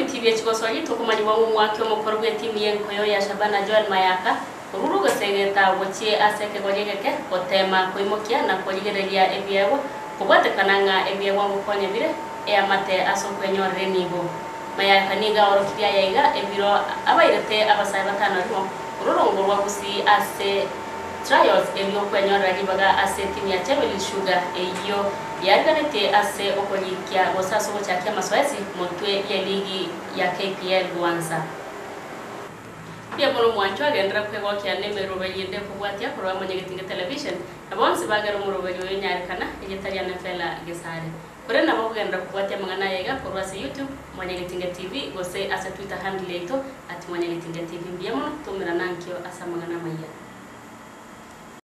ebitii bie chigosori tokomanyigwa ng'a omwaki omokoro bw'etimu y'enkoyo ya Shabana Joel Mayaka orure ogosegeta gochie ase ekegori egeke goteema koimokia na korigereria ebiegwa kobwatekana ng'a ebiegwa ngokonya bire eamate ase okwenyorera enibo. Mayaka nigo aorokirie aya iga ebiro abairete abasae batano rimo ororongo rwa Gusii ase Trials erio kwenyorera ribaga ase etimu ya Chemelil Sugar eyio yariganetie ase okorikia gose ase ogochakia amasoesi motwe y'eligi ya KPL goansa. Mbuya mono omwanchwa agenderera kwegokia nemeroberi ende ekobwatia korwa Mwanyagetinge Television, na bonsi bagere omoroberi oyo onyarekana, erieta riane Fella Gesare. Korende nabo okogenderera kobwatia amang'ana aya iga korwa ase YouTube, Mwanyagetinge TV, gose ase Twitter handle yaito, at Mwanyagetinge TV. Mbuya mono, toumerana ankio ase amang'ana amaya.